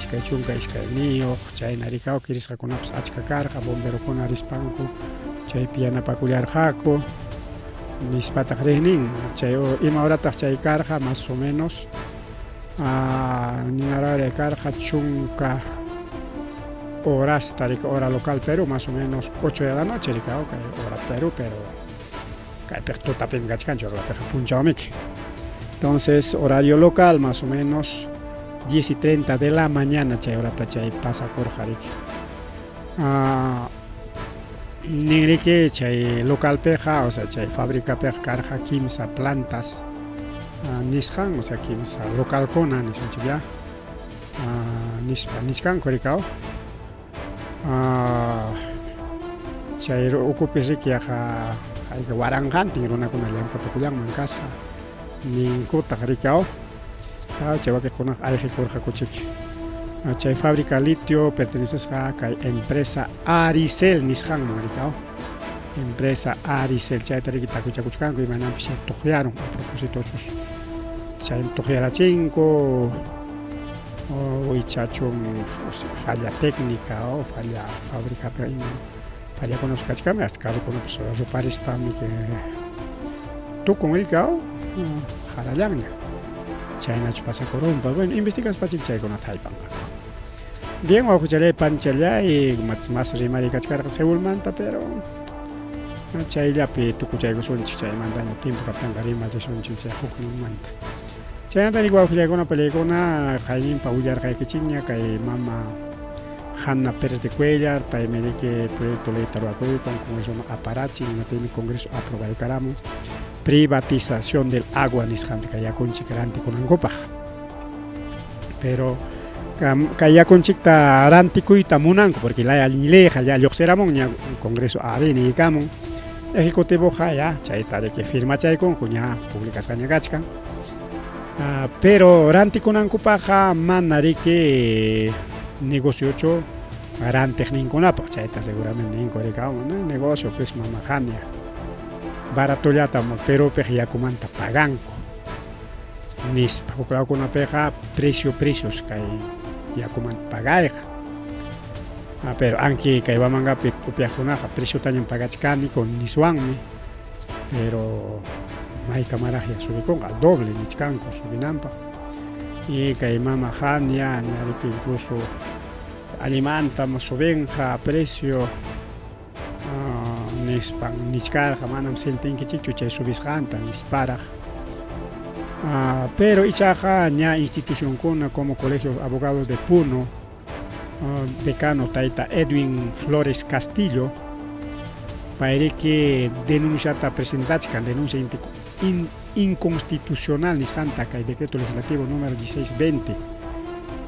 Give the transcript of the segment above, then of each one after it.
22 chayna rikaw kirisqakunapas achka karqa, bomberokuna rispanku chaypi yanapakullarqaku nispataq riqnin. Chay ima horataq chay karqa más o menos nina karqa chunka horasta rika hora local Perú más o menos 8 de la noche rikaw kay hora Perú, pero kaypiqa tutapim kachkanchu, lapiqa punchawmiki. Entonces horario local más o menos 10:30 de la mañana chay horata chay pasakurqa riki. Ninriki chay localpiqa, o sea chay fabricapiqa karqa kimsa plantas nisqan, o sea kimsa localkuna nisunchik ya, nispa nichkanku rikaw. Chay ukupi riki yaqa hayka waranqantin runakuna llamkapakullanman kasqa ninkutaq rikaw. Chay wakiqkunaqa ayqikurqakuchik. Chay fábrica litio pertenecesqa kay empresa Aricel nisqanman rikaw. Empresa Aricel chayta riki takuchakuchkanku imananpis chay tuqyarun a propósito chus chay tuqyarachinku o ichachum falla técnica o falla fábrica ima fallakunapas kachkanmi hasta carrokunapas ruparispami tukun rikaw qarallanña chaynachu pasakurunpas. Bueno, investigaspachik chaykunata haypanqaku. Bien, wawqichalay panchalay, mas rimariy kachkarqa Seulmanta, pero chayllapi tukuchaykusunchik, chaymantaña tiempo kaptinqa rimarisunchik chay hukninmanta. Chaynata rik wawqillaykuna palaykuna qayninpa willarqaykichikña kay mama Hanna Pérez de Cuellar, paymi riki proyecto leyta ruwakuykan Congresoman aparachin, imataymi Congreso aprobaykaramun privatización del agua nisqanta kay yakunchik rantikunankupaq. Pero kay yakunchikta rantikuyta munanku porque laya leyqa ya lluqsiramunña Congreso ari niykamun, Ejecutivoqa ya chayta riki firmachaykunku ña publicasqaña kachkan. Pero rantikunankupaqqa mana riki negociochu rantiqninkunapaq, chayta seguramente ninku rikamun, negocio pues mama Jania. Baratollatam Perupiq yakumanta paganku nispa, huk lawkunapiqa precio precios kay yakumanta pagayqa. Pero anki kay Huamangapi upyaqkunaqa preciotañam pagachkaniku niswanmi, pero maykamaraqya subikunqa, al doble nichkanku subinanpaq. Y kay mama Jania ña riki incluso allimantam subinqa precio nispan nichkarqa, manam sentinkichikchu chay subisqanta nisparaq. Pero ichaqa ña institucionkuna como Colegio de Abogados de Puno, decano tayta Edwin Flores Castillo, payriki denunciata presentachkan, denuncia inconstitucional nisqanta kay decreto legislativo número 1620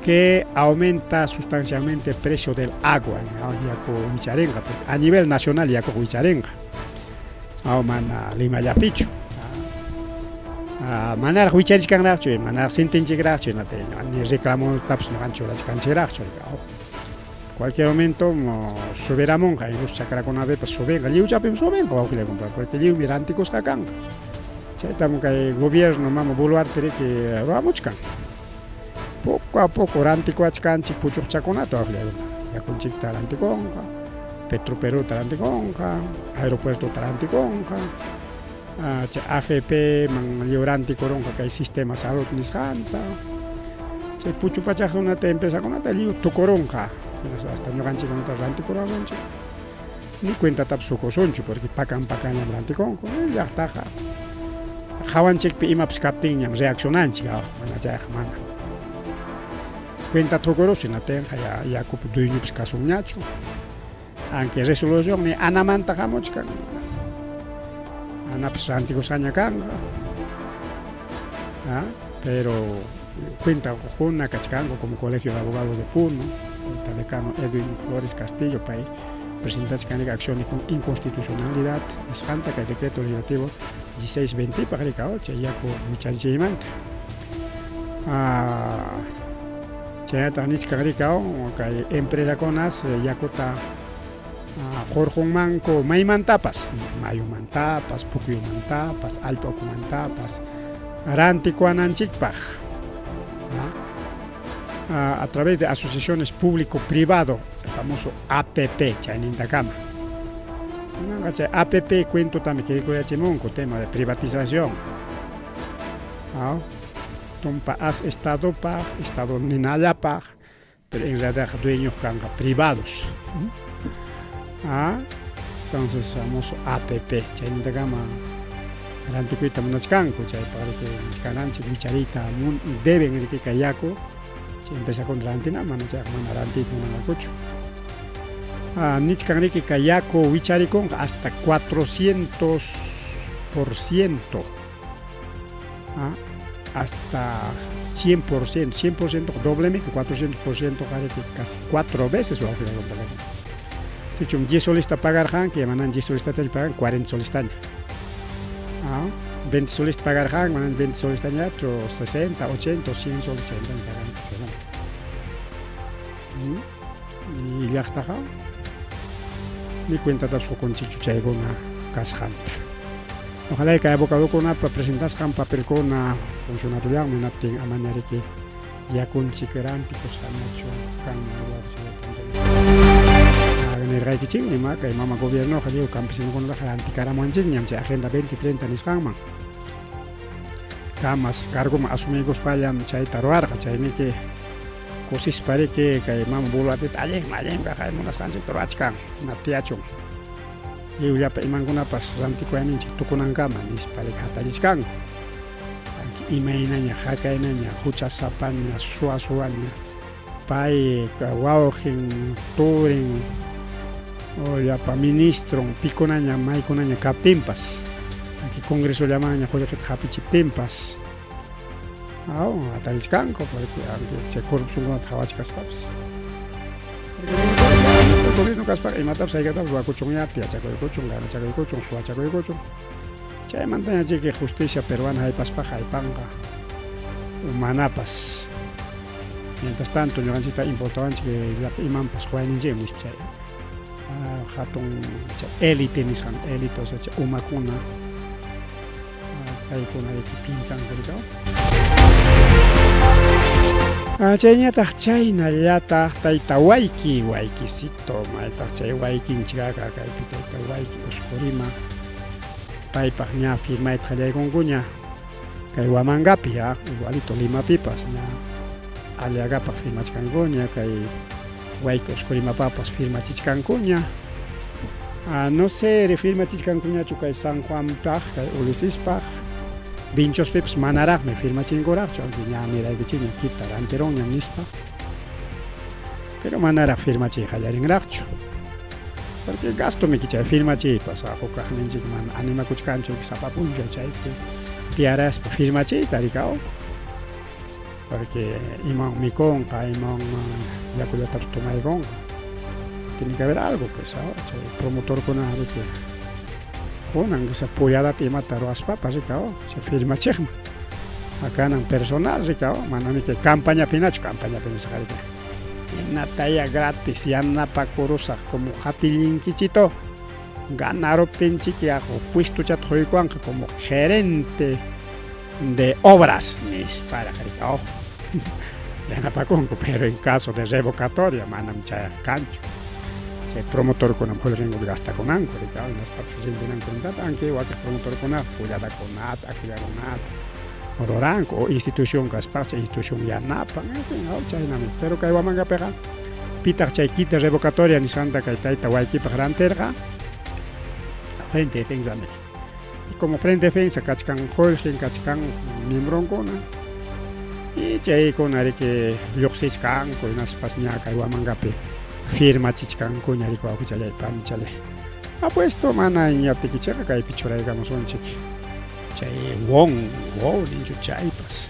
que aumenta sustancialmente el precio del agua, yaku wicharinqa, a nivel nacional yaku wicharinqa, mana Limallapichu. Manaraq wicharichkanraqchu, manaraq sentinchikraqchu, ni reclamotapas ñuqanchik churachkanchikraqchu. Cualquier momento subiramunqa, incluso chakrakunapipas subinqa, lliwchapim subinqa wawqillaykuna, porque lliwmi rantikusqa kanqa. Chaytam kay gobierno mama Boluarte riki ruwamuchkan. Poco a poco rantikuachkanchik puchuqchakunata wawqillaykuna, yakunchikta rantikunqa, Petroperuta rantikunqa, aeropuertota rantikunqa, chay AFP man lliw rantikurunqa kay sistema salud nisqanta, chay puchupachaqkunata empresakunata lliw tukurunqa, hasta ñuqanchikkunata rantikurasunchik, ni cuentatapas qukusunchu porque pakan pakanllam rantikunku, llaqtaqa hawanchikpi imapas kaptinñam reaccionanchik, mana chayqa mana. Cuentata qukurusun hinaptinqa ya yakupa dueñopas kasunñachu. Aunque resolución ni anamanta hamuchkan, anapas rantikusqaña kanqa, pero cuenta quqkuna kachkanku como Colegio de Abogados de Puno, tayta decano Edwin Flores Castillo, pay presentachkan acción de inconstitucionalidad nisqanta kay decreto legislativo 1620 paq rikaw chay yaku wicharichiymanta. Chaynataq nichkan rikaw kay empresakunas yakuta hurqunmanku maymantapas, mayumantapas, pukyumantapas, allpa ukumantapas rantikuwananchikpaq. A través de asociaciones público-privado, el famoso APP, chaynintakama. Kunanqa chay APP cuentotami kirikuyachimunku, tema de privatización. Aw, tumpa as estadopaq, estado ninallapaq, pero en realidad dueños kanqa privados. Ah, entonces famoso APP, chaynintakama rantikuyta munachkanku, chaypaq riki nichkananchik wichariyta deben riki kay yaku, chay empresakuna rantina, mana chayqa mana rantiyta munanqakuchu. Ah, nichkan riki kay yaku wicharikunqa hasta 400%. Ah, hasta 100%, 100% doblemi, 400% riki casi 4 veces Sichum 10 solista pagarqanki, manan 10 solistataña pagan, 40 solistaña. Ah, 20 solista pagarqanki, manan 20 solistañachu, 60, 80, 100 soles chaytaña paganki según. Y llaqtaqa ni cuentatapas qukunchikchu chaykuna kasqanta. Ojalá kay abogadokunapa presentasqan papelkuna funcionarullanmi, hinaptin amaña riki yakunchik rantikusqañachu kanman. Nirqaykichikmi ma kay mama gobiernoqa lliw campesinokunataqa rantikaramuwanchikñam chay Agenda 2030 nisqanman. Kamas cargoman asumiykuspallam chayta ruwarqa, chaymiki kusispa riki kay mama Boluarteta allinmi allinmi kaq munasqanchikta ruwachkan, hina tiyachun. Lliw llapa imankunapas rantikuyninchik tukunankama nispa riki hatallichkanku. Imaynaña, hakaynaña, huchasapaña, suwa suwaña, pay wawqin, turin, o llapa ministron, pikunaña, maykunaña kaptinpas, aquí congresollamanña qullqita hapichiptinpas, aw hatallichkanku, porque aunque chay corrupcionkunata qhawachkaspapas. Gobierno kaspaqa imatapas haykatapas ruwakuchunña, tiyachakuykuchun, ganachakuykuchun, suwachakuykuchun. Chaymantaña chiki justicia peruana haypaspaqa haypanqa manapas. Mientras tanto ñuqanchikta importawanchik llapa imanpas quwayninchikmi nispa chay hatun chay élite nisqan, élite, o sea chay umakuna paykuna riki piensanku rikaw. Chayñataq chaynallataq tayta wayki, waykisito, maytaq chay waykinchikqa kaypi tayta wayki Usqurima, paypaq ña firmayta qallaykunkuña kay Huamangapi, ya, igualito Limapipas ña Aliagapaq firmachkankuña, kay wayki Usqurimapapas firmachichkankuña. No sé, firmachichkankuñachu kay San Juanpaq, kay Ulissispaq, Vinchospipas manaraqmi firmachinkuraqchu, aunque ña niraykichikña kita rantirunñam nispa, pero manaraq firmachiy qallarinraqchu. Porque gastomi chay firmachiypas, hukaqninchik mana animakuchkanchu sapa p'unchaw chaypi tiyaraspa firmachiyta rikaw. Porque iman mikunqa, iman yakullatapas tomaykunqa. Tiene que haber algo, pues, chay promotorkuna riki kunan quizá pulladata imata ruwaspapas rikaw, chay firmachiqman. Akanan personal rikaw, manami kay campañapi hinachu, campañapi nisqa riki. Hinataya gratis yanapakurusaq como hatillinkichito, ganaruptinchik yaqu puestochata quykuwanqa como gerente de obras nisparaq rikaw. Yanapakunku, pero en caso de revocatoria manam chayaq kanchu. Chay promotorkunam qullqinkupi gastakunanku rikaw, hinaspapas rindinan cuentata, aunque wakin promotorkunaqa pulladakunata, akullakunata ruranku, o institución kaspaqa chay institución yanapan, en fin, chaynami. Pero kay Huamangapiqa pitaq chay quita revocatoria nisqanta kay tayta waykipaq rantirqa? Frente Defensa miki. Y como Frente Defensa kachkan qullqin, kachkan miembronkuna, y chaykuna riki lluqsichkanku, hinaspas ña kay Huamangapi firmachichkankuña riki wawqichalay, panichalay. Apuesto mana ñaptikichikqa kaypi churaykamusunchik chay WON, WOW ninchu chaypas,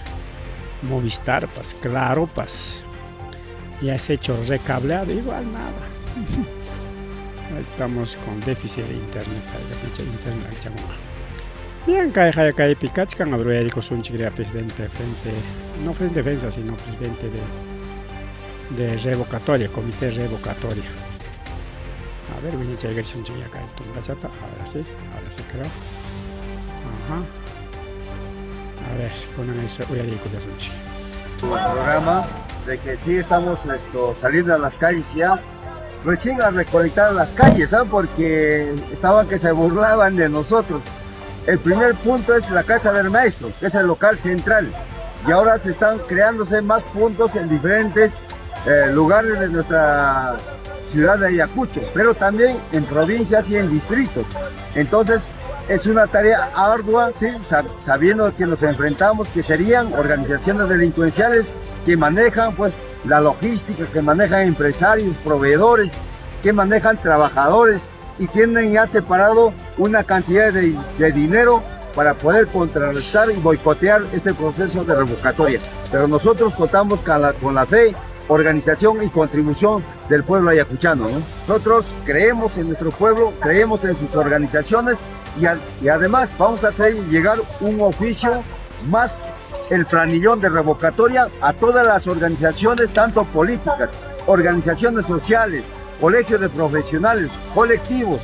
Movistarpas, Claropas, ya es hecho recableado, igual nada. Ahí estamos con déficit de internet, chay internet alchamunqa. Bien, kay kaypi kachkan abruyarikusunchik presidente frente, no frente defensa, sino presidente de revocatoria, comité revocatoria. A ver, wiñachaykachisunchik ya kay tumpachata, ahora sí creo. Ajá. A ver, kunan eso uyariykullasunchik. Programa. de que sí estamos esto, saliendo a las calles ya, recién a recolectar las calles, ¿ah? Porque estaban que se burlaban de nosotros. El primer punto es la casa del maestro, que es el local central. Y ahora se están creándose más puntos en diferentes lugares de nuestra ciudad de Ayacucho, pero también en provincias y en distritos. Entonces, es una tarea ardua, ¿sí? Sabiendo que nos enfrentamos, que serían organizaciones delincuenciales que manejan, pues, la logística, que manejan empresarios, proveedores, que manejan trabajadores y tienen ya separado una cantidad de dinero para poder contrarrestar y boicotear este proceso de revocatoria. Pero nosotros contamos con la fe, organización y contribución del pueblo ayacuchano, ¿no? Nosotros creemos en nuestro pueblo, creemos en sus organizaciones y además vamos a hacer llegar un oficio más el planillón de revocatoria a todas las organizaciones, tanto políticas, organizaciones sociales, colegios de profesionales, colectivos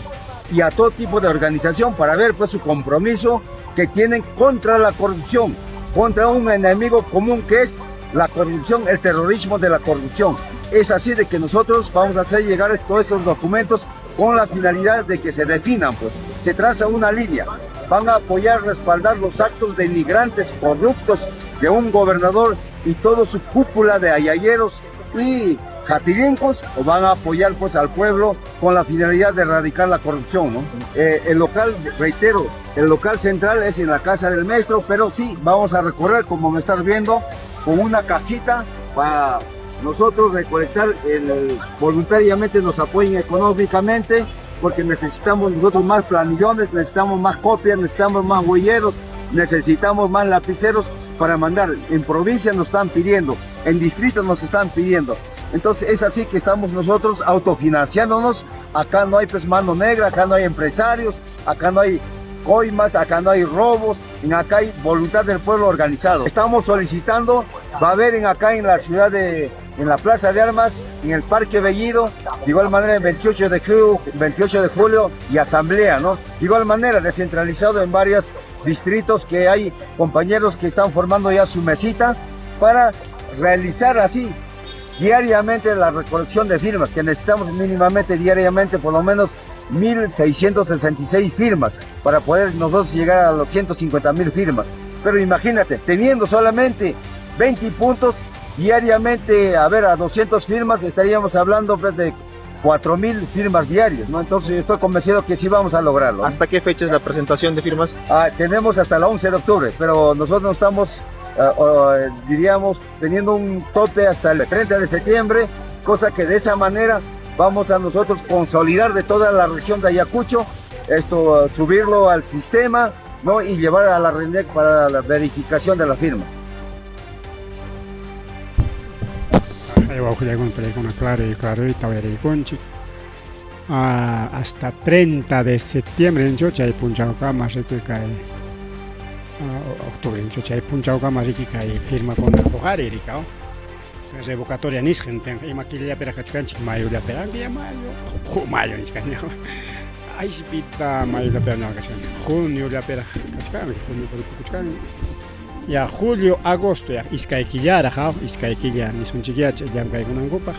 y a todo tipo de organización para ver, pues, su compromiso que tienen contra la corrupción, contra un enemigo común que es la corrupción, el terrorismo de la corrupción. Es así de que nosotros vamos a hacer llegar todos estos documentos con la finalidad de que se definan, pues, se traza una línea. Van a apoyar, respaldar los actos denigrantes, corruptos de un gobernador y toda su cúpula de ayayeros y jatirincos, o van a apoyar, pues, al pueblo con la finalidad de erradicar la corrupción, ¿no? El local, reitero, el local central es en la casa del maestro, pero sí, vamos a recorrer, como me estás viendo, con una cajita para nosotros recolectar, voluntariamente nos apoyen económicamente, porque necesitamos nosotros más planillones, necesitamos más copias, necesitamos más huelleros, necesitamos más lapiceros para mandar. En provincia nos están pidiendo, en distritos nos están pidiendo. Entonces es así que estamos nosotros autofinanciándonos. Acá no hay, pues, mano negra, acá no hay empresarios, acá no hay coimas, acá no hay robos, en acá hay voluntad del pueblo organizado. Estamos solicitando, va a haber en acá en la ciudad de, en la Plaza de Armas, en el Parque Bellido, de igual manera el 28 de julio y asamblea, ¿no? De igual manera descentralizado en varios distritos que hay compañeros que están formando ya su mesita para realizar así diariamente la recolección de firmas, que necesitamos mínimamente diariamente por lo menos 1.666 firmas para poder nosotros llegar a los 150.000 firmas. Pero imagínate, teniendo solamente 20 puntos diariamente, a 200 firmas, estaríamos hablando, pues, de 4.000 firmas diarias, ¿no? Entonces yo estoy convencido que sí vamos a lograrlo, ¿no? ¿Hasta qué fecha es la presentación de firmas? Tenemos hasta el 11 de octubre, pero nosotros no estamos, diríamos, teniendo un tope hasta el 30 de septiembre, cosa que de esa manera vamos a nosotros consolidar de toda la región de Ayacucho, esto, subirlo al sistema, ¿no? Y llevar a la RENIEC para la verificación de la firma. Ahí va, ojalá con película clara y claro y todavía hay conchi. Hasta 30 de septiembre en Chocha hay punchado cama, así que cae. Octubre en Chocha hay punchado cama, así que cae firma con el Jugar, Erika, ¿no? Revocatoria nis gente, y maquilla pera cachcanchi, mayo la pera, que ya mayo, ju, mayo ni caño. Ay, si pita mayo la pera no cachcanchi, junio la pera cachcanchi, junio por cachcanchi. Ya julio, agosto, ya iskayquillara, ja, iskayquilla, ni son chiquiach, ya me caigo en copa.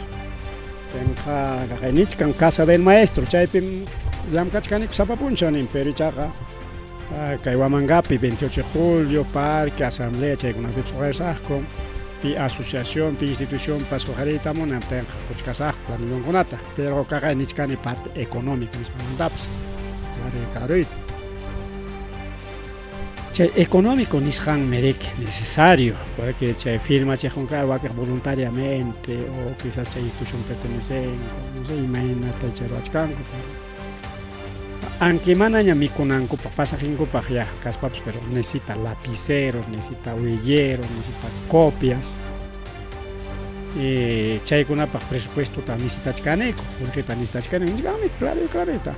Tenja, cajenichkan, casa del maestro, chaypim, lam cachcani, zapapuncha, ni imperio chaja. Ah, Caihuamangapi, 28 de julio, parque, asamblea, chay con la asco, pi asociación, pi institución, paso jarita, mona, tenja, juchcasasco, la millón conata, pero cajenichcani parte económica, mis mandaps. Claro, claro. Chay económico nishan merek necesario, porque chay firma chay juncar va que voluntariamente o quizás chay institución pertenece, no sé, imagínate chay roachcanco, pero aunque manaña mikunanku pa pasajinku pa ya caspaps, pero necesita lapiceros, necesita huilleros, necesita copias. Chaykunapaq presupuesto ta necesitachkaneku, qullqita necesitachkaneku, nichkanmi, claro, claro, está.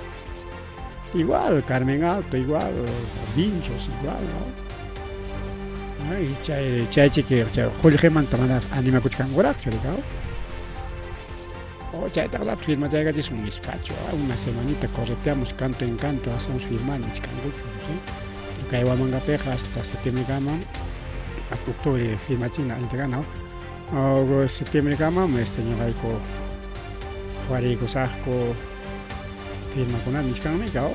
Igual, Carmen Alto, igual, Vinchos, igual, ¿no? Ay, chay, chay, chiqui, chay, qullqimanta mana animakuchkankuraqchu, ¿no? O chay, taqla firma, chay, es un despacho, ¿ah? Una semanita correteamos canto en canto, hacemos firmar, nichkankuchu, no sé. Pero kay Huamangapeja hasta septiembre gama, hasta octubre firma china, integra, ¿no? Agosto, septiembrekamam este ñuqayku huariykusaqku firmakunata nichkanmi kaw.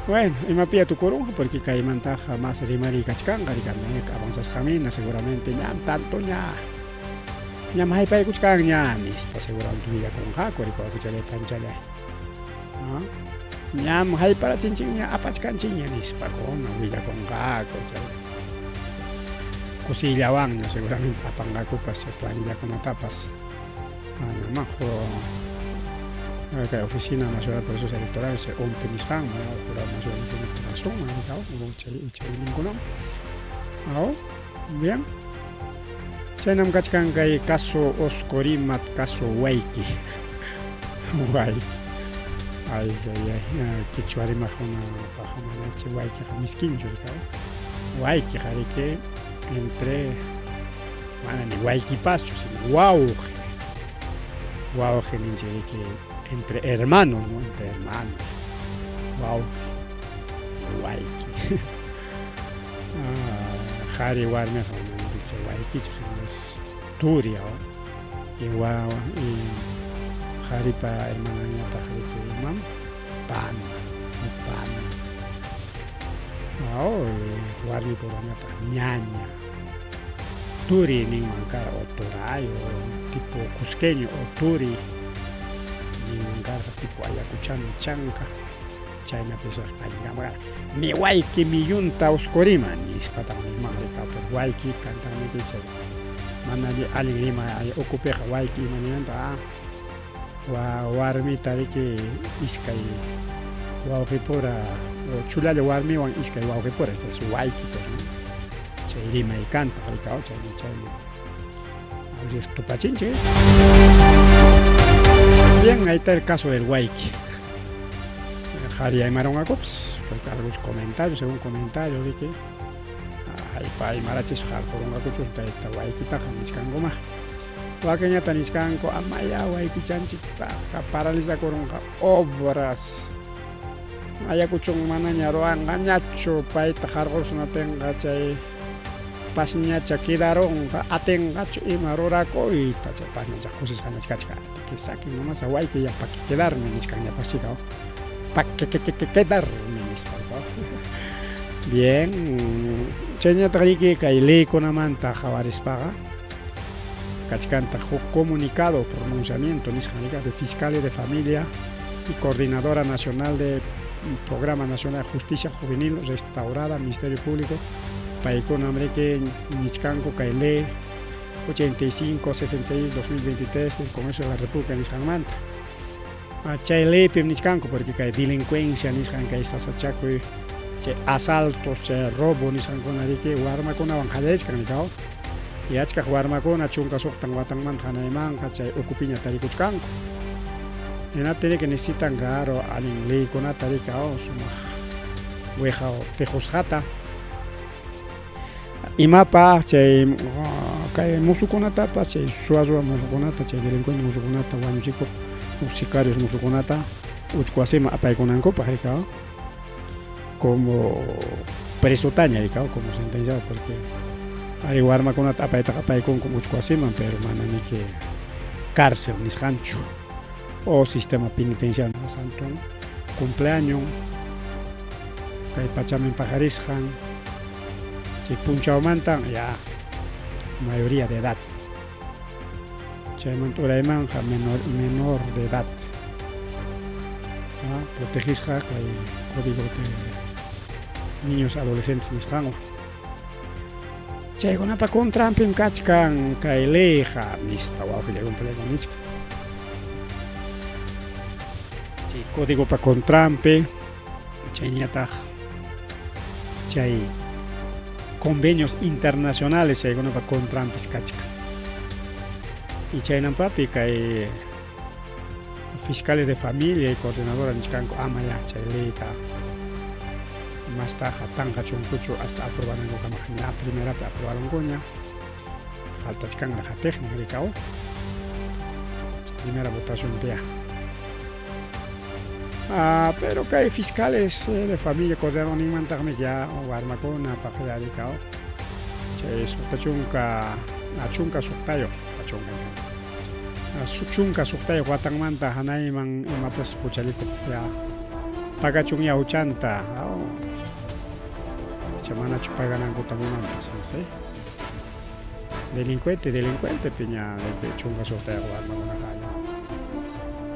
Bueno, imapiya tukurunqa porque kaymantaqa mas rimariy kachkanqa rikami avanzasqamina seguramente ñam tanto ña ñam haypaykuchkanña nispa seguramente willakunqaku rikuwakuchalay panchalay. Ñam hayparachinchikña apachkanchikña nispa kuna willakunqaku chay kusiyllawanña seguramente apanqakupas chay planillakunatapas. Mana kay Oficina Nacional de Procesos Electorales ONPE nisqanman Jurado Nacional de Votación chay chayninkunaman. Bien. Chaynam kachkan kay caso Oscorimat, caso Wayki. Wayki. Ay, ay, ay, kichwa rimaqkunapaq manachi waykiqa miskinchu rikaw. Waykiqa riki entre mana ni waykipaschu, sino wawqi. Wawqi ninchik riki entre hermanos, ¿no? Entre hermanos. Wawqi. Wayki. Qhari warmiqa mana chay waykichu, sino es turi, y wawa y qharipa hermananñataq riki imam pana, pana. Warmipurañataq ñaña. Turi ninman kara o turay o tipo cusqueño o turi ninman karqa tipo ayacuchano chanka. Chaynapi allinkaman kara. Mi wayki mi yunta Oscorima nispataq ninman rika, pero wayki kantanmiki chay mana allin rima ukupiqa wayki ima ninanta warmita riki iskay wawqipura o chulalla warmiwan iskay wawqipura este es wayki pues, ¿no? Chay rimay kantaq rika chaymi chaymi a veces tupachinchik. Bien, ahí está el caso del wayki. Qhari aymarunqakupas porque algunos comentarios, según comentarios riki haypa aymarachispa qarqurunqakuchu tayta waykitaqa nichkankuma. Wakinñata nichkanku amaya waykichanchikpaqqa paralizakurunqa obras. Ayacuchun manaña ruwanqañachu payta qarqurusnatinqa chay pasñacha quedarunqa atinqachu ima rurakuyta chay pasñacha kusisqañach kachkan que saquen nomás a wayki ya pa que quedarme nichkanñapasika pa que quedarme nispa. Bien, chayñataq riki kay leykunamanta qhawarispaqa kachkantaq huk comunicado pronunciamiento nisqan de fiscales de familia y coordinadora nacional de Programa Nacional de Justicia Juvenil Restaurada, Ministerio Público, paykunam riki nichkanku kay ley 85-66-2023 del Congreso de la República nisqanmanta. Chay leypim nichkanku porque kay delincuencia nisqan kay sasachakuy chay asaltos, chay robo nisqankuna riki warmakunawan qallarichkan rikaw. Y achkaq warmakuna 16 watanmanta hanaymanqa chay ukupiña tarikuchkanku. Hinaptin riki necesitan claro allin leykunata riki sumaq wiqaw tijusqata. Imapaq chay kay musukunatapas chay suwa suwa musukunata chay delincuente musukunata wañuchikuq sicarios musukunata uchku wasiman apaykunankupaq rikaw como presotaña rikaw como sentenciado porque hay warmakunata apaytaqa apaykunku uchku wasiman pero mana niki cárcel nisqanchu o sistema penitenciario santon cumpleaños kay pachamin paqarisqan chay punchawmantan ya mayoría de edad chaymanta uraymanqa menor de edad protegisqa kay código de niños adolescentes nisqanwan chaykunapa contranpim kachkan kay leyqa nispa wawqillay nichkan chay códigopa contranpi chayñataq chay convenios internacionales chaykunapa contranpis kachkan y chaynampapi kay fiscales de familia y coordinadora nichkanku ama ya chay leyta mastaqa tanqachunkuchu hasta aprobanankukamaq ña primerapi aprobarunkuña faltachkanraq hatiqnin rikaw primera votación pia. Pero kay fiscales de familia coordinador ninmantaqmi ya warmakuna paq ya rikaw chay suqta chunka Chunka suqtayuq, chunka 16 watanmanta hanayman imapas huchallikuq ya pagachunya huchanta, icha manachu paganankuta munanpas, no sé. Delincuente, delincuente piña desde 16 warmakunaqa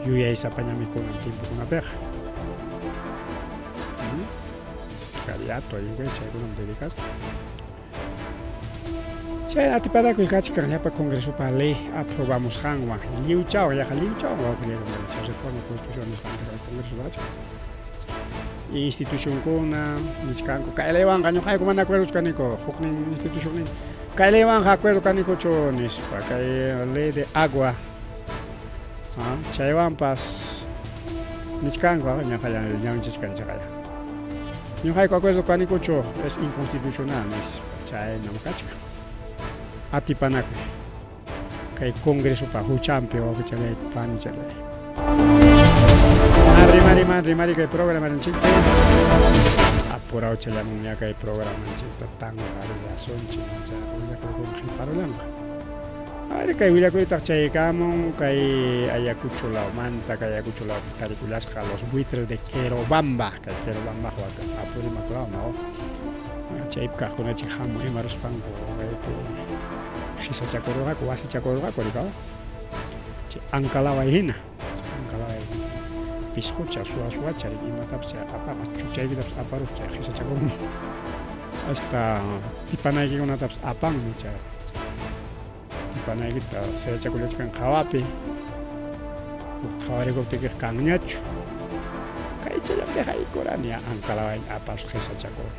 yuyaysapañami kunan tiempokunapiqa. Sicariato, chaykunam dedicado. Chay atipanakuy kachkan llapa Congresopa ley aprobamusqanwan lliwchawan, yaqa lliwchawan wawqillaykunata chay reforma constitución nisqanta kay Congreso kachkan. Institucionkuna nichkanku kay leywanqa ñuqayku mana acuerdochu kaniku, huknin institución nin kay leywanqa acuerdo kanikuchu nispa, kay ley de agua chaywanpas nichkanku ñaqa ñawinchachkanchikaya ñuqayku acuerdo kanikuchu, es inconstitucional nispa, chaynam kachkan atipanakuy kay Congresopa huchanpi, wawqichalay, panichalay. Rimari man rimari kay programaninchikpi apuraw chayamunña kay programanchikta tanqarillasunchik, willakuykuna qiparullanqa. Ari kay willakuytaq chaykamun kay Ayacucho lawmanta, kay Ayacucho lawpi tarikullasqa los buitres de Querobamba, kay Querobamba Apurímac lawma, chaypi kaqkunachik hamu imaruspanku kaypi qisachakururqaku, wasichakururqaku rikaw chay ankalaway hina, ankalaway pisqucha, suwa suwacha imatapas chay apaqa chuchaykitapas aparuq chay qisachakurun, hasta tipanaykikunatapas apanmi chay tipanaykita sirachakullachkan qawapi qhawarikuptikiqa kanñachu kaychallam dejaykurani ankalaway aparus qisachakurun.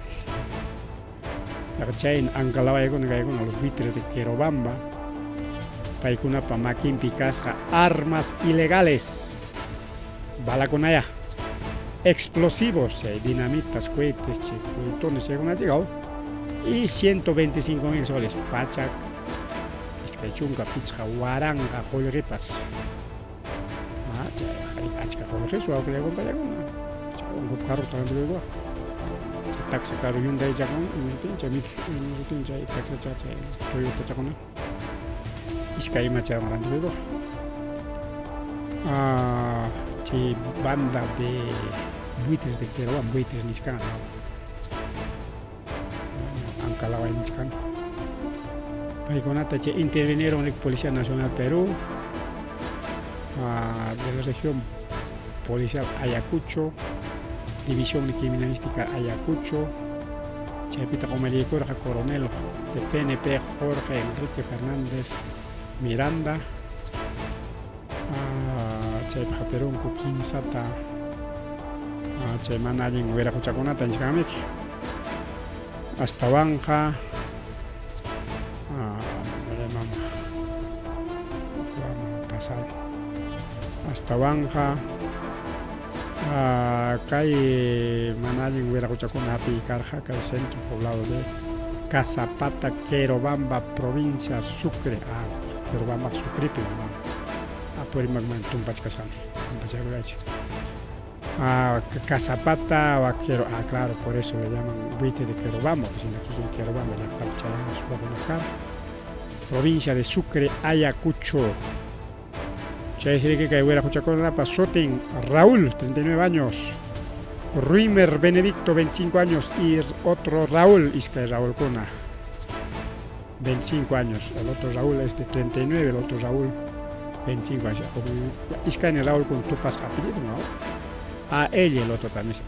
Chay ankalawaykuna kaykuna los buitres de Querobamba paykunapa makinpi kasqa armas ilegales, balakunaya, explosivos, chay dinamitas, cohetes, chay cohetones chaykunachikaw y 125,000 soles, 125,000 qullqipas. Chay achka qullqis wawqillaykunapallakuna chaywan huk carrota rantikuykuwaq, chay taxa carro Hyundai chakuna imatin chay Mitsubishi chay taxacha chay Toyota chakuna iskay ima chaywan rantikuykuwaq. Chay banda de buitres de Querobamba, buitres nichkan ankalaway nichkan paykunata chay intervinieron Policía Nacional Perú de la región policial Ayacucho, División de Criminalística Ayacucho, chaypita umallaykurqa coronel de PNP Jorge Enrique Fernández Miranda, chaypi hapirunku kimsata chay mana allin wiraquchakunata nichkanmiki astawanqa mama pasar astawanqa kay mana allin wiraquchakuna hapiy karqa kay centro poblado de Casapata, Querobamba, provincia Sucre, Querobamba Sucrepi Apurímacman tumpachkasqani, tumpachaykullachu. Casapata o Quero, claro, por eso le llaman buitre de Querobamba, pues en aquí en Querobamba llaqtapi chayana suwakuna karqa. Provincia de Sucre, Ayacucho. Chay sirike kay wiraquchakunapa sutin Raúl, 39 años, Ruimer Benedicto, 25 años, y otro Raúl, iskay Raúlkuna, 25 años. El otro Raúl es de 39, el otro Raúl 25 años. Iskaynin Raúl con tupasqa apellido, ¿no? AL, el otro también es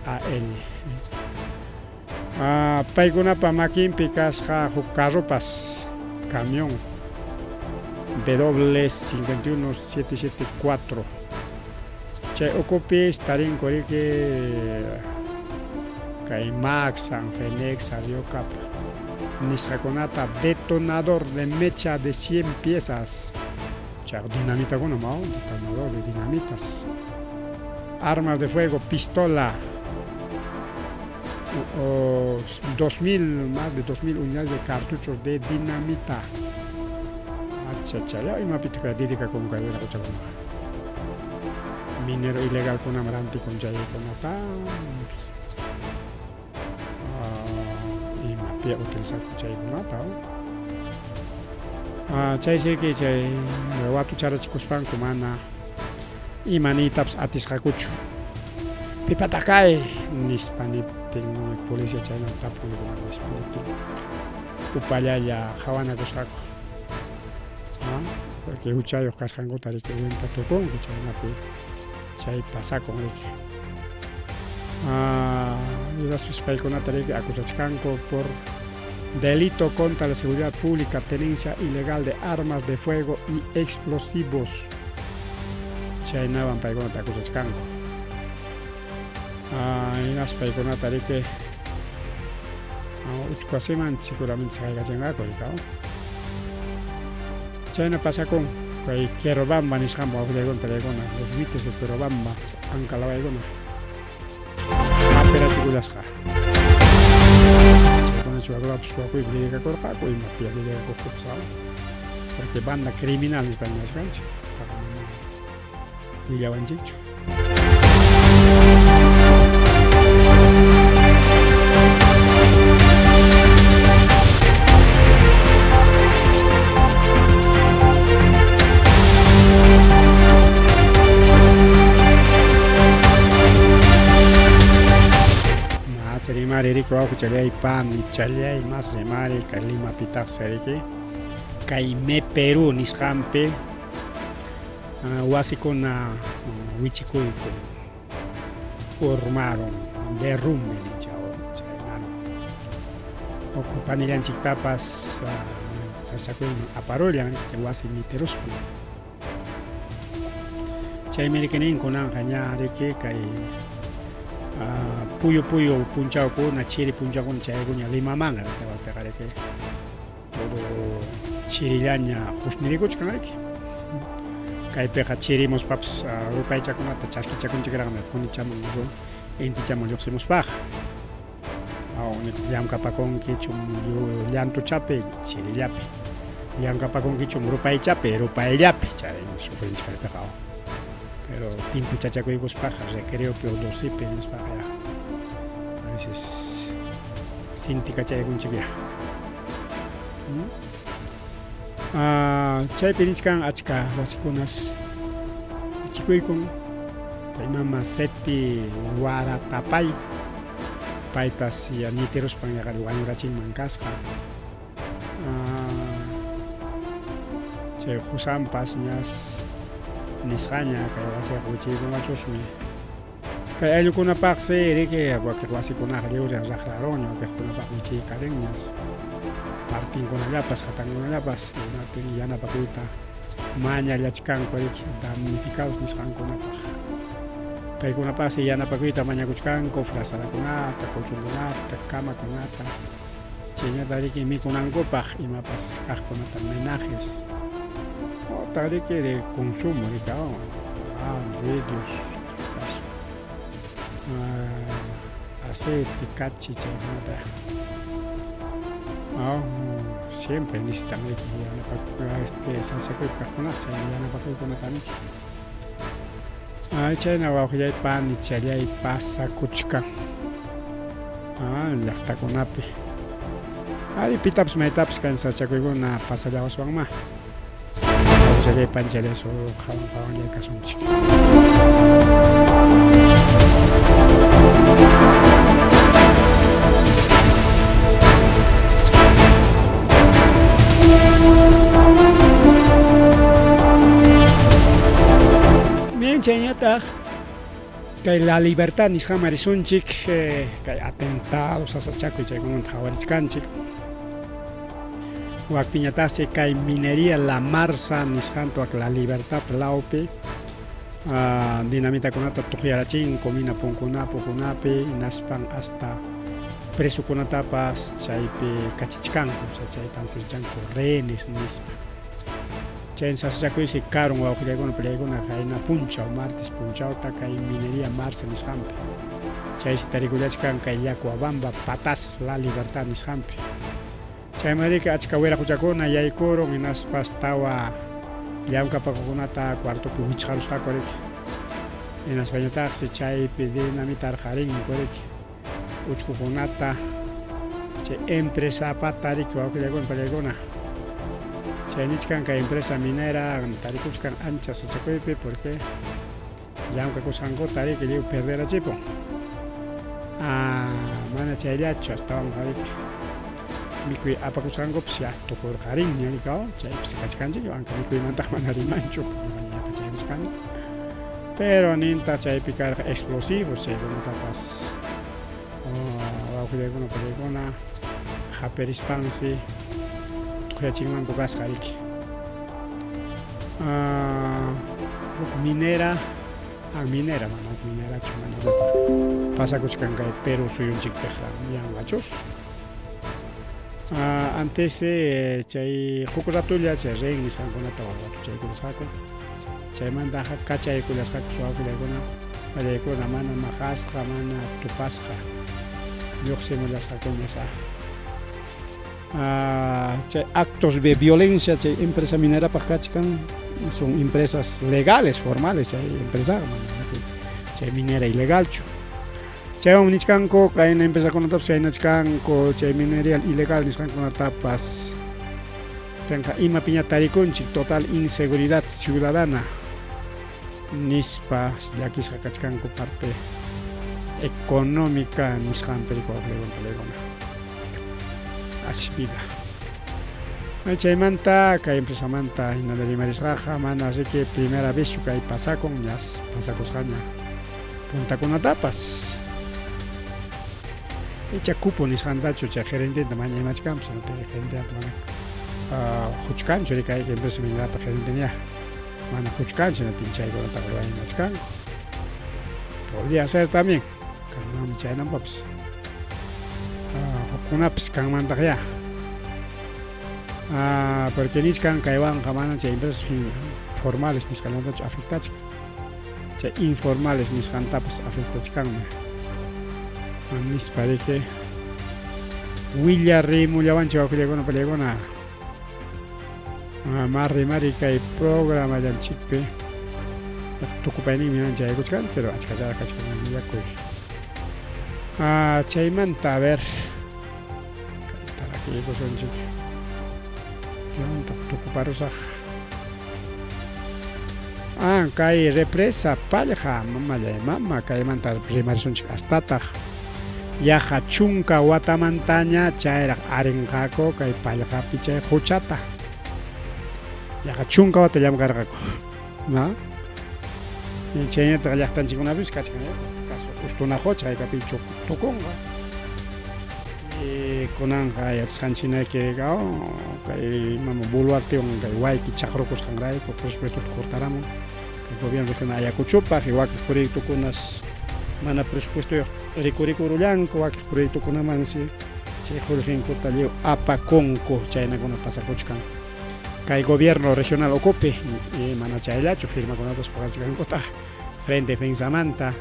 AL. Paykunapa makinpi kasqa huk carropas, camión W51774. Chay ukupi tarinku riki kay Maxan, Fenexa, Riocap nisqakunata detonador de mecha de 100 piezas. Chay dinamitakuna, ¿no? Detonador de dinamitas. Armas de fuego, pistola, o 2000, más de 2000 unidades de cartuchos de dinamita. Achachala, imapitaq dedikakun kay wiraquchakuna. Minero ilegal kunam rantikun chaykunata. Imapi utilizakun chaykunata. Chaysi chay watucharachikuspanku mana ima niytapas atisqakuchu. Pipataq kay? nispa niptin policía chayna tapun nispa niptin upallalla qhawanakusqaku. Porque huchayuq kasqankuta riki cuenta tukunku chaynapi chay pasakun riki. Hinaspis paykunata riki acusachkanku por delito contra la seguridad pública, tenencia ilegal de armas de fuego y explosivos. Chaynawan paykunata acusachkanku. Hinaspa paykunata riki uchkuwasiman seguramente saqaykachinqaku riki. Chayna pasakun kay Querobamba nisqanpa wawqillaykuna tariykuna, los mites de Querobamba ankalawaykuna hapirachikullasqa. Chaykuna churakurapas suwakuypi dedicakurqaku imapi dedicakuqkupas porque banda criminal nispa ñasqanchik astaqa mana willawanchikchu. Mas rimari riki wawqi challay pani challay mas rimari kay Limapitaqsi riki kay Me Perú nisqanpi wasikuna wichikuyku urmarun derrumbe ninchik chaynam uku panillanchiktapas sasakuyman aparullan chay wasi ñitiruspan. Chaymi riki nin kunanqa ña riki kay puyu puyu punchawkuna chiri punchawkuna chaykuña Limamanqa piqa riki todo chirillaña husnirikuchkan riki. Kaypiqa chirimuspapas rupaychakunata chaskichakunchikraqmi qunichaman intichaman lluqsimuspaqa. Llamkapakunkichum llantuchapi chirillapi, llamkapakunkichum rupaychapi rupayllapi, chaymi sufrinchik kaypiqa. Pero timpuchachakuykuspaqa recreopi o dosipi nispaqa ya a veces sintikachaykunchik ya. Chaypi nichkan achka wasikunas wichikuykun kay mama Seti Waratapay paypas ya ñitiruspan yaqa wañurachinman kasqa. Chay qusanpas ñas nisqaña kay wasiqa wichiykunachusmi. Kay ayllukunapaqsi riki wakiq wasikunaqa lliwri raqrarunña, wakiqkunapaq wichiykarinñas, partinkunallapas, hatankunallapas imapin yanapakuyta mañallachkanku riki damnificados nisqankunapaq. Paykunapaqsi yanapakuyta mañakuchkanku frazadakunata, colchonkunata, camakunata, chaynata riki mikunankupaq imapas kaqkunata menajes otaq riki de consumo riki radios, aceite, kachi chaykunata. Siempre necesitan riki sasakuypi kaqkunaqa chay yanapakuykunata riki. Chayna wawqillay panichallay pasakuchkan llaqtakunapi. Ari pitapas maytapas kay sasachakuykuna pasallawaswanmá. Wawqillay panichallay qhawan qhawanllay kasunchik. Bien, chayñataq kay La Libertad nisqanman risunchik kay atentado sasachakuy chaykunamanta qhawarichkanchik. Wakpiñataqsi kay minería La Marsa nisqanta wak La Libertad lawpi dinamitakunata tuqyarachinku mina punkunapi hinaspan hasta presokunatapas chaypi kachichkanku chaytam sutichanku rehenes nispa. Chayna sasachakuysi karun wawqillaykuna puriykuna qayna punchaw martes punchawta kay minería Marsa nisqanpi. Chaysi tarikullachkan kay Llacuabamba Patas La Libertad nisqanpi. Chaymanriki achka wiraquchakuna yaykurun hinaspas tawa llamkapakuqkunata cuartopi wichqarusqaku riki. Hinaspañataqsi chaypi dinamitarqarinku riki uchkukunata chay empresapata riki wawqillaykuna pariykuna. Chay nichkan kay empresa minera tarikuchkan ancha sachakuypi porque llamkakusqankuta riki lliw perderachipun. Ah, mana chayllachu astawanqa riki mikuy apakusqankupas ya tukurqarinña rikaw chaypis kachkanchik anka mikuymantaq mana rimanchu ñañapachaykuchkani pero nintaq chaypi karqa explosivos chaykunatapas wawqillaykuna pachaykuna hapirispansi tuqyachinmanku kasqa riki huk minera ah minera mana huk minerachu mana pasakuchkan kay Perú suyunchikpiqa yanqachus antes chay huk ratulla chay rey nisqankunata watuchaykulasqaku chaymantaqa kachaykullasqaku wawqillaykuna pallaykuna mana maqasqa mana tupasqa lluqsimullasqakuñas chay actos de violencia chay empresa minerapaq kachkan son empresas legales formales chay empresaqa mana chay minera ilegalchu chaywanmi nichkanku kayna empresakunatapas chaynachkanku chay minería ilegal nisqankunatapas tenqa imapiña tarikunchik total inseguridad ciudadana nispa llakisqa kachkanku parte económica nisqanpi wawqillaykuna así vida chaymanta kay empresamanta hinalla rimarisqaqa mana riki primera vezchu kay pasakun ñas pasakusqaña puntakunatapas icha cupo nisqantachu chay gerententa mañaymachkanpas gerententa mana huchkanchu riki kay empresa minerapa gerenteña mana huchkanchu hinaptin chaykunataqa ruwaymachkanku podría ser también kanmanmi chaynanpapas hukkunapas kanmantaqyá porque nichkan kaywanqa mana chay empresas formales nisqallantachu afectachkan chay informales nisqantapas afectachkanmi nispa riki willarimullawanchik wawqillaykuna pallaykuna ma rimari kay programallanchikpi tukupayninmi chaykuchkan pero achkacharaq kachkan willakuy chaymanta a ver kayta rakiykusunchik tukuparusaq ah kay represa Pallqa mamallay mama kaymanta rimarisunchik astataq yaqa chunka watamantaña chayraq arinqaku kay Pallqapi chay quchata yaqa chunka wata llamkarqaku no chaynataq llaqtanchikkunapis kachkan caso Ustuna qucha haykapi tukunqa kunanqa yachasqanchiknayki kay mama Boluartewan kay wayki chaqrukusqanrayku presupuestota cortaramun kay gobierno regional Ayacuchopaq y wakin proyectokunas mana presupuestoyuq rikurikurullanku wakin proyectokunamansi chay qullqinkuta lliw apakunku chaynakuna pasakuchkan kay gobierno regional ukupi y mana chayllachu firmakunatas qurachkankutaq frente defensamanta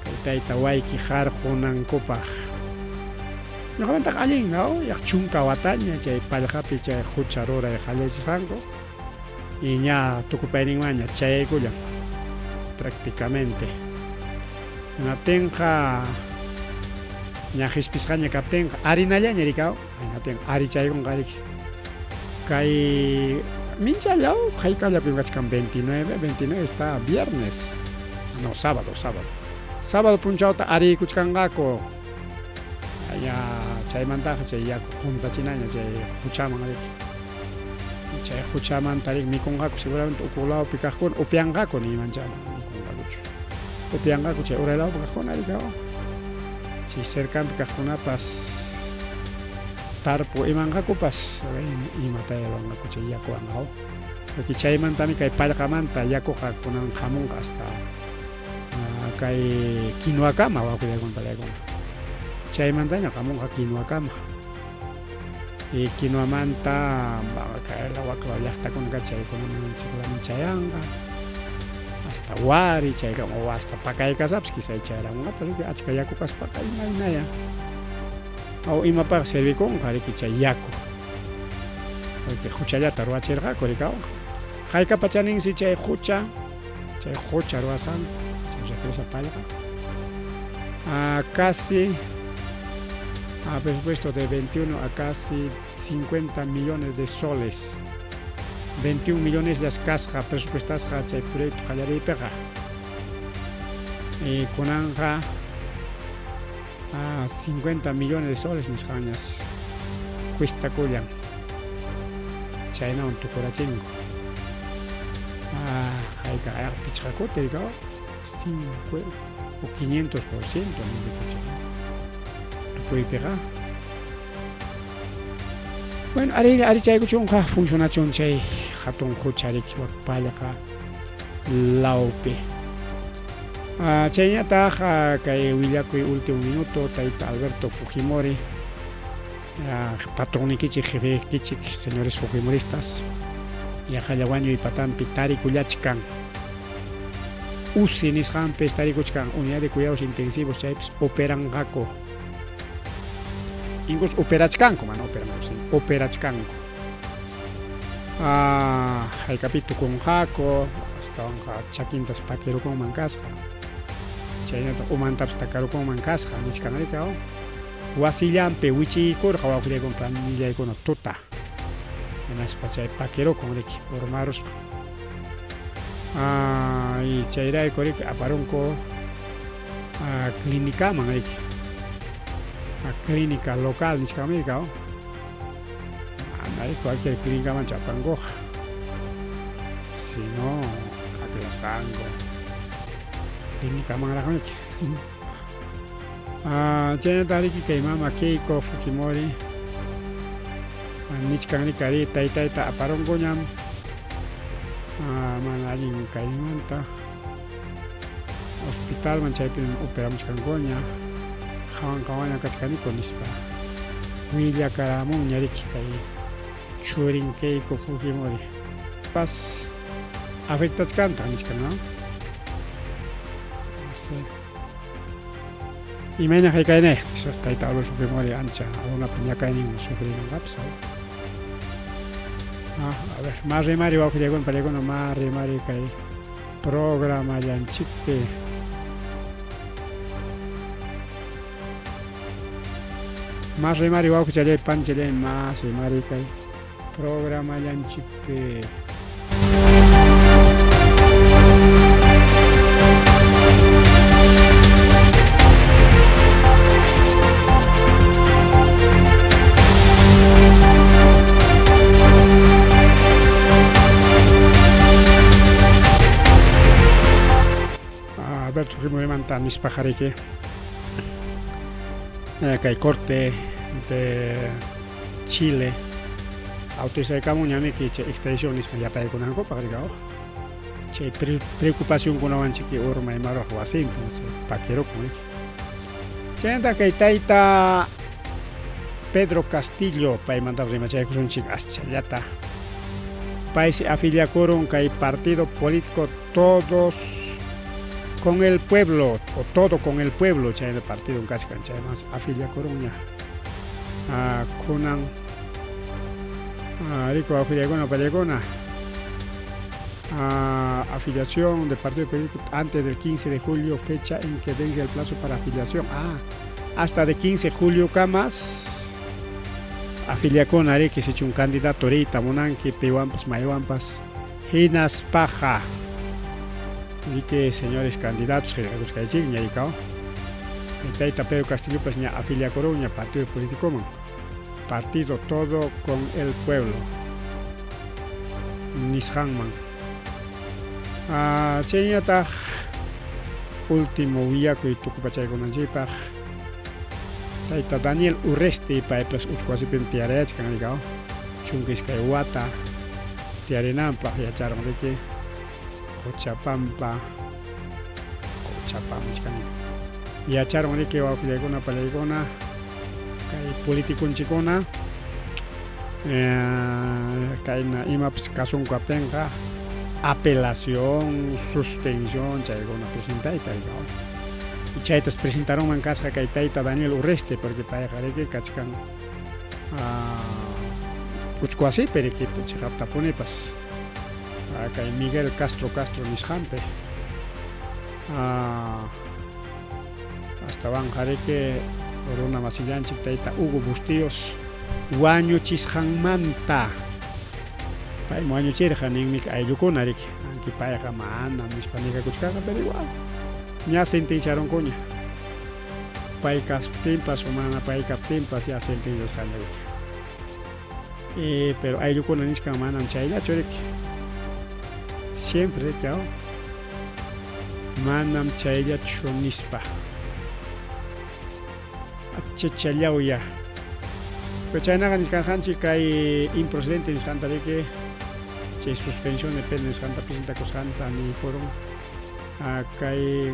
kay tayta wayki qarqunankupaq ñuqamantaq allin no yaq chunka wataña chay Pallqapi chay qucha ruray qallarichisqanku y ña tukupayninmanña chayaykullan prácticamente hinaptinqa ña qispisqaña kaptinqa harinallaña rikaw hinaptinqa arichaykunqa riki kay minchallaw haykallapim kachkan 29 29 está viernes no sábado sábado sábado punchawta ariykuchkanqaku ña chaymantaqa chay yaku huntachinaña chay quchaman riki chay quchamanta riki mikunqaku seguramente uku lawpi kaqkuna upyanqaku niymancha mikunqakuchu upyanqaku chay uray lawpi kaqkuna riki chay cercanpi kaqkunapas tarpu imanqakupas imata ruwanqaku chay yakuwanqa porque chaymantami kay Pallqamanta yakuqa kunan hamunqa hasta kay Quinuakama wawqillaykuna palaykuna chaymantaña hamunqa Quinuakama y Quinuamanta kay wak llaqtakuna chaykunaman seguramente chayanqa hasta Wari chaykama o hasta Pacaycasapas quizá chayaramunqa pero achka yaku kaspaqa imaynaya o imapaq servikunqa riki chay yaku porque huchallata ruwachirqaku rikaw haykapa chaninsi chay hucha ruwasqanku chay represa Pallqa casi a presupuesto de 21 a casi 50 millones de soles. 21 millonesllas kasqa presupuestasqa chay proyecto qallariypiqa. Y kunanqa 50 millones de soles nisqanñas cuestakullan. Chaynawan tukurachinku. Hayka pichqa kuti 5 o 500% tukuypiqa. Bueno, ari ari chaykuchunqa funcionachun chay hatun qucha riki wak pallqa lawpi. Chayñataq kay willakuy último minuto tayta Alberto Fujimori patronnikichik jefekichik señores fujimoristas yaqalla wañuy patanpi tarikullachkan. UCI nisqanpis tarikuchkan unidad de cuidados intensivos chaypis operanqaku. Incluso operachkanku, mana operanqaku, sino operachkanku. Haykapi tukunqaku, astawanqa chakintas pakirukunman kasqa. Chaynata umantapas takarukunman kasqa, nichkan rika, wasillanpi wichiykurqa wawqillaykuna panillaykuna tuta. Hinaspa chay pakirukun riki urmaruspa. Y chayrayku riki aparunku clínicaman riki. Clínica local nichkanmi rika. Mana riki cualquier clínicaman apankuqa. Si no, aklasqanku. Clínicamanraqmi riki. Chaynata riki kay mama Keiko Fujimori nichkan riki ari taytayta aparunkuñam mana allin kayninmanta hospitalman chaypim operamuchkankuña qawan qawanña kachkaniku nispa willakaramunña riki kay churin Keiko Fujimori pas afectachkantaq nichkan, no? No sé. Imayna hayk'aynayq quizás tayta Alberto Fujimori ancha runapa ñakayninwan sufririnqapas. A ver, más rimari wawqillaykuna pallaykuna más rimari kay programallanchikpi. Más rimari wawqichallay panchallay más rimari kay programallanchikpi. Alberto Fujimorimanta nispaqa riki kay corte de Chile autorizaykamunñamiki chay extradición nisqan yapaykunankupaq rika chay preocupacionkunawan chiki urmay maruq wasinpi pakirukun riki. Chaynata kay tayta Pedro Castillo paymantapas rimachaykusunchik aschallata. Paysi afiliakurun kay partido político Todos con el Pueblo o Todo con el Pueblo chayna partido kachkan chaymansi afiliakurunña. Kunan riku afiliakuna pallaykuna afiliación de partido político antes del 15 de julio, fecha en que vence el plazo para afiliación. Hasta de 15 de julio kamas afiliakuna riki sichu un candidato riyta munanki piwanpas maywanpas hinaspaqa. Así que señores candidatos qillqakuchkaychikña rikaw. Tayta Pedro Castillopas ña afiliakurunña partido políticoman. Partido Todo con el Pueblo nisqanman. Chayñataq último willakuy tukupachaykunanchikpaq tayta Daniel Urresti paypas uchku wasipim tiyarayachkan rikaw 12 wata tiyarinanpaq yacharun riki Quchapampa Quchapampa nichkani yacharun riki wawqillaykuna pallaykuna kay politikunchikkuna kayna imapas kasunku kaptinqa apelación, suspensión chaykuna presentayta rikaw. Y chaytas presentarunman kasqa kay tayta Daniel Urresti porque payqa riki kachkan uchku wasipi riki chiqaptapunipas kay Miguel Castro Castro nisqanpi. Astawanqa riki runa masillanchik tayta Hugo Bustíos wañuchisqanmanta Paymi wañuchirqa ninmi ayllukuna riki. Aunque payqa manam nispa negakuchkarqa, pero igual ña sentenciarunkuña. Pay kasptinpas o mana pay kaptinpas ya sentenciasqaña riki. Pero ayllukuna nichkan manam chayllachu riki. Siempre riki, manam chayllachu nispa. Achachallawya. Pero chaynaqa nichkanqanchik kay improcedente nisqanta riki, chay suspensión de pena nisqanta presentakusqanta niykurun kay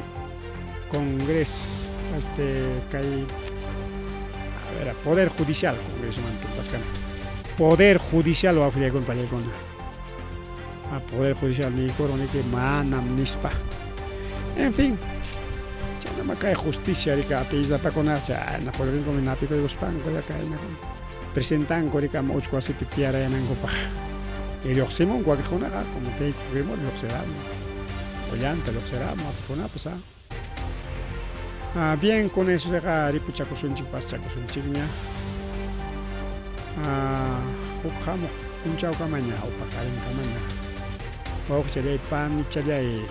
Congreso, kay, a ver, Poder Judicial, Congresoman tumpachkani. Poder Judicial wawqillaykuna pallaykuna. Poder Judicial niykurun riki manam nispa. En fin, chaynama kay justicia riki atiyllapakunaqa chayna qullqinkuman napikuykuspanku ya kayna presentanku riki ama uchku wasipi tiyarayanankupaq. Y lluqsimunku wakiqkunaqa como Keiko Fujimori lluqsiramun. Ollanta lluqsiramun wakiqkunapas Bien, con eso ripuchakusunchik paschakusunchikña. Huk hamuq punchawkamaña upaqarinkamaña. Wawqichallay panichalay.